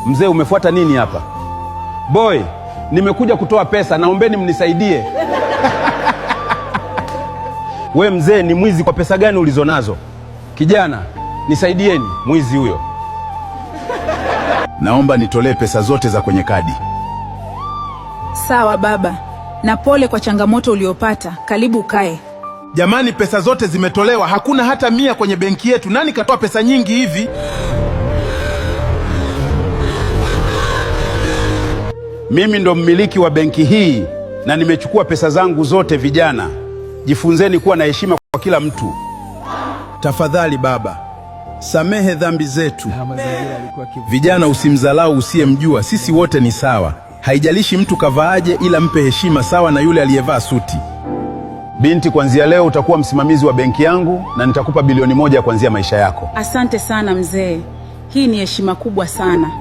Mzee, umefuata nini hapa? Boy, nimekuja kutoa pesa, naombeni mnisaidie. We mzee, ni mwizi kwa pesa gani ulizonazo? Kijana, nisaidieni, mwizi huyo. Naomba nitolee pesa zote za kwenye kadi. Sawa baba, na pole kwa changamoto uliopata. Karibu ukae. Jamani, pesa zote zimetolewa, hakuna hata 100 kwenye benki yetu. Nani katoa pesa nyingi hivi? Mimi ndo mmiliki wa benki hii na nimechukua pesa zangu zote. Vijana, jifunzeni kuwa na heshima kwa kila mtu. Tafadhali baba, samehe dhambi zetu. Vijana, usimdhalau usiyemjua, sisi wote ni sawa. Haijalishi mtu kavaaje, ila mpe heshima sawa na yule aliyevaa suti. Binti, kuanzia leo utakuwa msimamizi wa benki yangu na nitakupa bilioni 1 kuanzia maisha yako. Asante sana mzee, hii ni heshima kubwa sana.